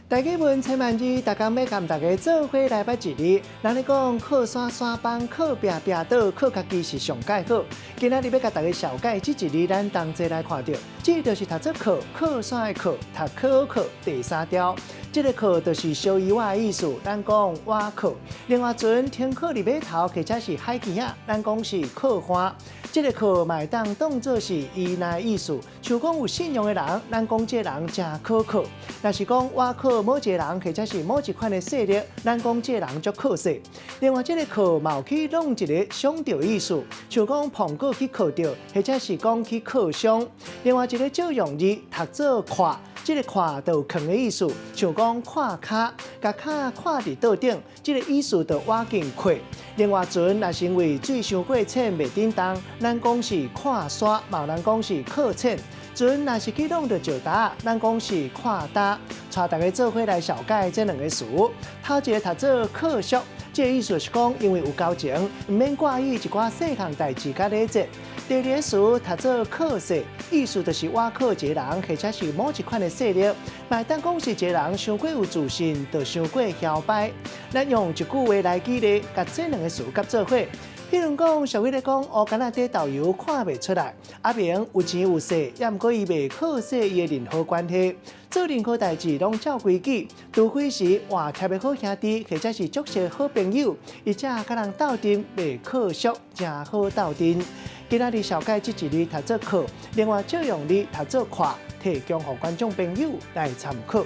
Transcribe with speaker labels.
Speaker 1: 大家問千萬字，逐工欲共大家做伙來捌一字。人咧講靠山山崩，靠拚拚倒，靠家己是上蓋好。今仔日欲共大家紹介這一字，咱同齊來看著，這就是讀做靠，靠山的靠，讀可靠第三調。這个靠就是燒伊碗的意思，咱講倚靠。另外，船停靠佇碼頭或者是海墘仔，咱講是靠岸。這个靠嘛會當當做是依賴意思，像講有信用的人，咱講這个人誠可靠。若是講倚靠某一个人或者是某一款的勢力，咱講這个人足靠勢。另外，這个靠嘛有去弄一个傷著意思，像講碰過去靠著，或者是講去靠傷。另外一个借用字讀做跨，這个跨就有囥的意思，像講跨跤，共跤跨佇桌頂，這个意思就倚近跨。另外，船若是因為水傷過淺袂振動，咱講是跨沙，嘛有人講是靠淺。船若是去挵著石焦，咱講是跨焦。帶大家做伙來紹介這兩个詞。頭一个讀做靠俗，這个意思是講，因為有交情，毋免掛意一寡細項代誌佮禮節。第二个詞讀做靠勢，意思就是倚靠一个人，或者是某一款的勢力。嘛會當講是一个人傷過有自信，就傷過囂擺。咱用一句話來舉例，共這兩个詞合做伙。譬如講，俗語咧講，烏竿仔底豆油看袂出來。阿明有錢有勢，也毋過伊袂靠勢伊的任何關係，做任何代誌攏照規矩，除非是換貼的好兄弟，或者是足熟好朋友，伊才共人鬥陣袂靠俗，誠好鬥陣。今仔日紹介這一字讀做靠，另外借用字讀做跨，提供予觀眾朋友來參考。